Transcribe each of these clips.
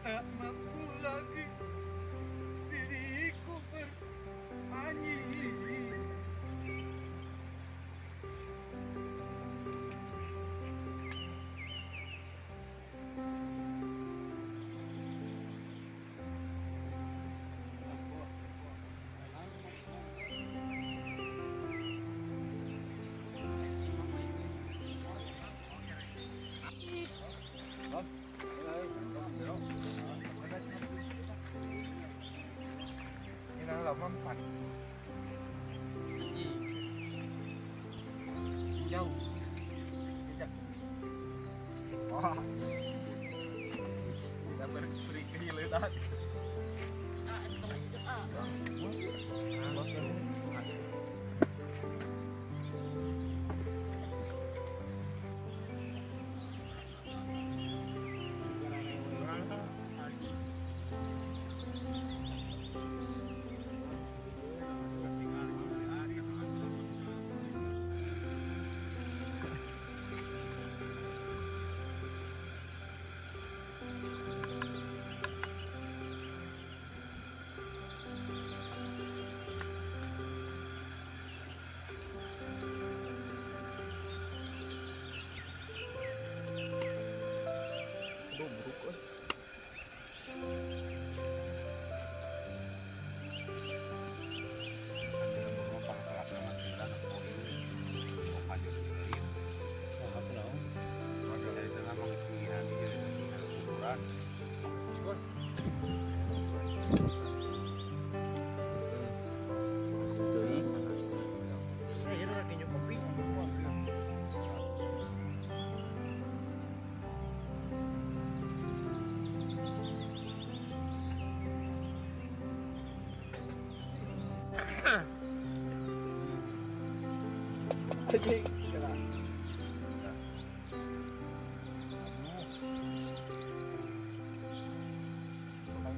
Tak mampu lagi diriku bernyanyi. Jauh. Tidak. Wah. Kita beri kehilangan.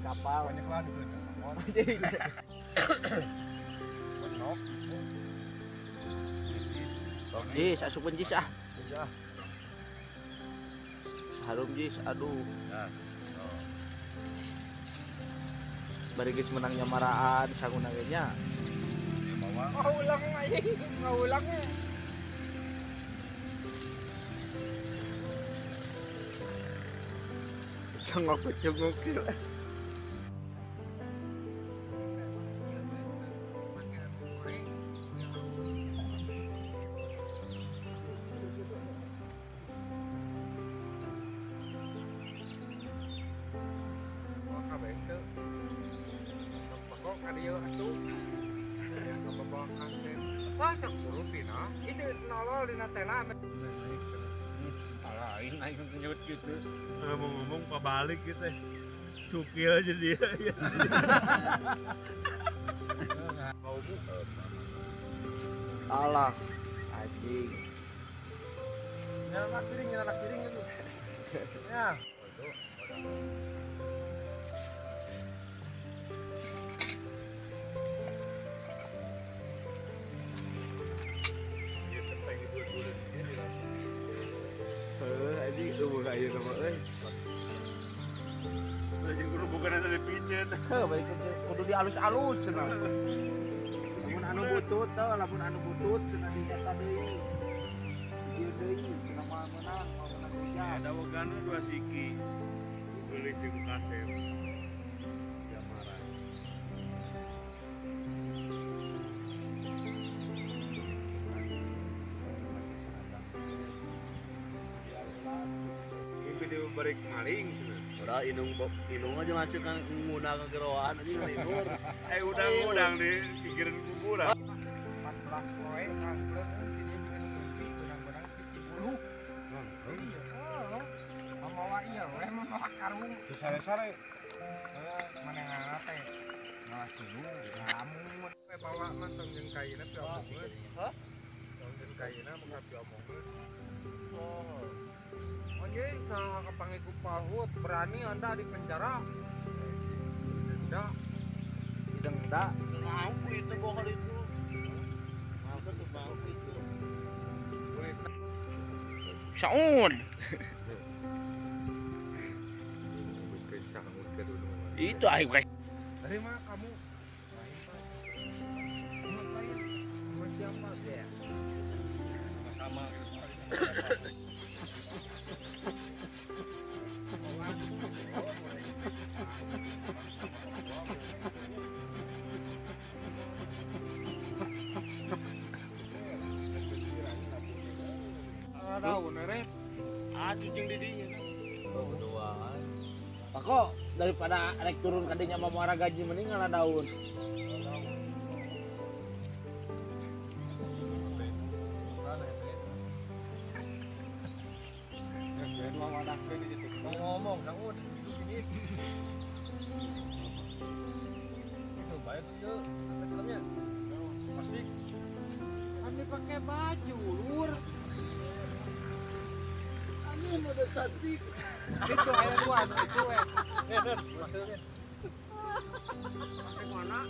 Kapal banyak lah dulu. Jis, asupun jis ah. Harum jis, aduh. Bari geus menang nyamaraan sanguna ge nya. Ngaulang anjing, ngaulang. Cengok-cengok. Itu nolol di tela. Lain aing nyebut gitu. Ngomong-ngomong pabalik gitu. Cukil aja dia. Alah, anjing. Nyalanak piring itu. Ya. Kudu dialus-alus cenah. Lamun anu butut teh, lamun anu butut cenah dinyata deui. Ieu deui cenah moal meunang, moal meunang hujan. Ada wegana dua siki. Geulis di Kasep. Jamara. Ini video balik maling cenah. Udah inung inung aja macet kan ngundang kegeroan aja libur. Udang-udang di pikiran kuburan. 14 poe ngangkleun di dieu ngopi benang-benang 70. Iya. Mawa ieu we mawa karung. Sare-sare. Manehna teh malah dulu lamun we bawa mah tong jeung kaina piomongkeun. Hah? Tong jeung kaina mah piomongkeun. Oh. Anjing saha kapanggih ku Pahut berani Anda di penjara. Denda. Denda. Mau itu bohong itu. Mau mau itu. Saun. Saun. Itu aing bukan. Dari mana kamu? Ngapain? Sama siapa dia? Sama gitu. Daun rep. Ah, cicing di dinya. Oh, dua. Pako daripada rek turun ka dinya mah muara gaji mending ngalah daun. Ngomong kamu ini. Itu bayar tuh filmnya. Pasti. Kan dipakai baju, lur. Anjing udah cantik. Itu air dua, itu eh. Maksudnya. Pakai mana?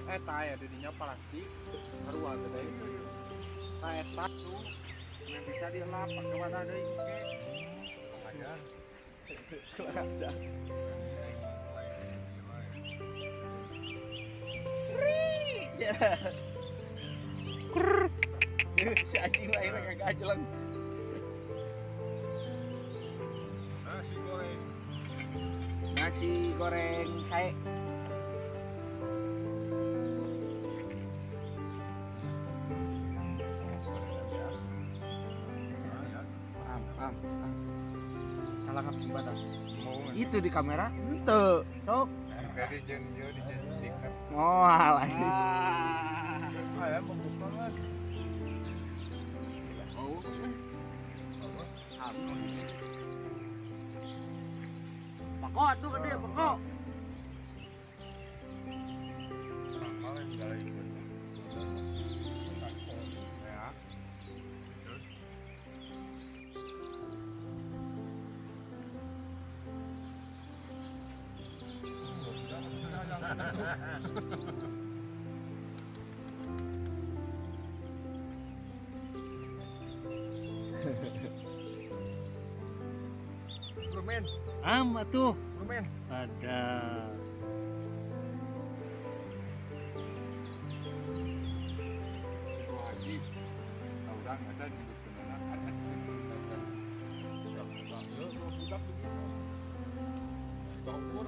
Eta ya didinya plastik. Haruan teh. Ta eta tuh yang bisa dilap pakai wadah deui ke. Aja. Kurang ajar. Si anjing lah akhirnya kagak ajelang. Nasi goreng. Nasi goreng sae. Am. Salah badan. Itu di kamera? Ente. Sok. Dari jen di stiker. Oh, alah. Ah, ya membuka lagi. Oh. Pako atuh gede pako. Ya. Rumen. Am atuh. Rumen. Ada. Itu haji. Urang ada di sana ada di budak begitu. Dapur.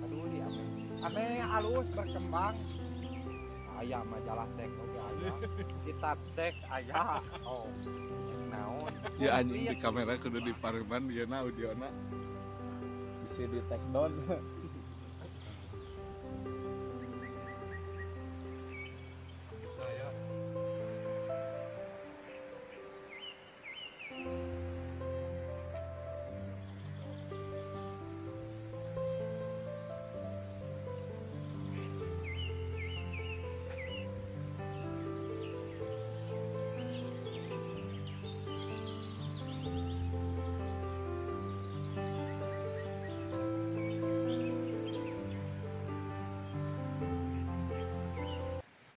Aduh di ame. Ame alus berkembang. Aya majalah sek oge aya. Kitab sek aya. Oh. Naon. Ya anjing di kamera kudu dipareman ieu na audiona. Bisa di take down.